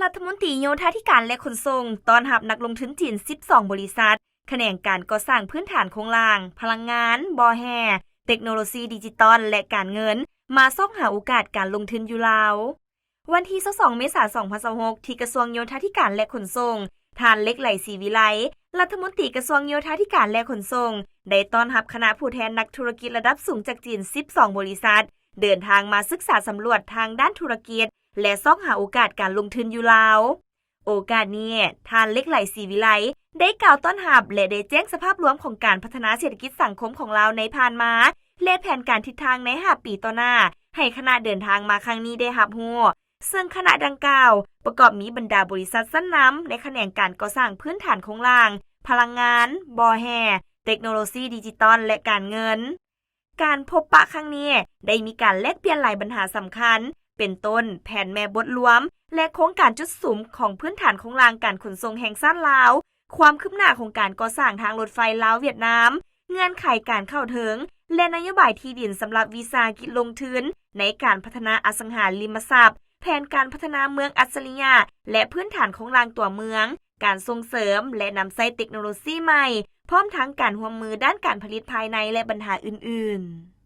ລັດຖະມົນຕີໂຍທາທິການ ແລະ ຂົນສົ່ງ ຕ້ອນຮັບນັກລົງທຶນຈີນສິບສອງບໍລິສັດ, ຂະແໜງການກໍ່ສ້າງພື້ນຖານໂຄງລ່າງ, ພະລັງງານ, ບໍ່ແຮ່, ເຕັກໂນໂລຊີດິຈິຕອນ ແລະ ການເງິນ ມາຊອກຫາໂອກາດການລົງທຶນຢູ່ລາວ. ວັນທີຊາວສອງເມສາສອງພັນຊາວຫົກ ທີ່ກະຊວງໂຍທາທິການ ແລະ ຂົນສົ່ງ, ທ່ານ ເລັກໄຫຼ ສີວິໄລ, ລັດຖະມົນຕີກະຊວງໂຍທາທິການ ແລະ ຂົນສົ່ງ ໄດ້ຕ້ອນຮັບຄະນະຜູ້ແທນນັກທຸລະກິດລະດັບສູງຈາກຈີນສິບສອງບໍລິສັດ ເດີນທາງມາສຶກສາສຳຫຼວດທາງດ້ານທຸລະກິດ ແລະ ຊອກຫາໂອກາດການລົງທຶນຢູ່ລາວ. ໂອກາດນີ້, ທ່ານ ເລັກໄຫຼ ສີວິໄລ ໄດ້ກ່າວຕ້ອນຮັບ ແລະ ໄດ້ແຈ້ງສະພາບລວມຂອງການພັດທະນາເສດຖະກິດສັງຄົມຂອງລາວໃນຜ່ານມາ ແລະ ແຜນການທິດທາງໃນຫ້າປີຕໍ່ໜ້າ ໃຫ້ຄະນະເດີນທາງມາຄັ້ງນີ້ໄດ້ຮັບຮູ້, ເຊິ່ງຄະນະດັ່ງກ່າວປະກອບມີບັນດາບໍລິສັດຊັ້ນນຳໃນຂະແໜງການກໍ່ສ້າງພື້ນຖານໂຄງລ່າງ, ພະລັງງານ, ບໍ່ແຮ່, ເຕັກໂນໂລຊີດິຈິຕອນ ແລະ ການເງິນ. ການພົບປະຄັ້ງນີ້ໄດ້ມີການແລກປ່ຽນຫຼາຍບັນຫາສຳຄັນ ເປັນຕົ້ນ ແຜນແມ່ບົດລວມ ແລະ ໂຄງການຈຸດສຸມຂອງພື້ນຖານໂຄງລ່າງການຂົນສົ່ງແຫ່ງຊາດລາວ, ຄວາມຄືບໜ້າຂອງການກໍ່ສ້າງທາງລົດໄຟລາວ-ຫວຽດນາມ, ເງື່ອນໄຂການເຂົ້າເຖິງ ແລະ ນະໂຍບາຍທີ່ດິນສຳລັບວິສາຫະກິດລົງທຶນໃນການພັດທະນາອະສັງຫາລິມະຊັບ, ແຜນການພັດທະນາເມືອງອັດສະລິຍະ ແລະ ພື້ນຖານໂຄງລ່າງຕົວເມືອງ, ການສົ່ງເສີມ ແລະ ນຳໃຊ້ເຕັກໂນໂລຊີໃໝ່, ພ້ອມທັງການຮ່ວມມືດ້ານການຜະລິດພາຍໃນ ແລະ ບັນຫາອື່ນໆ.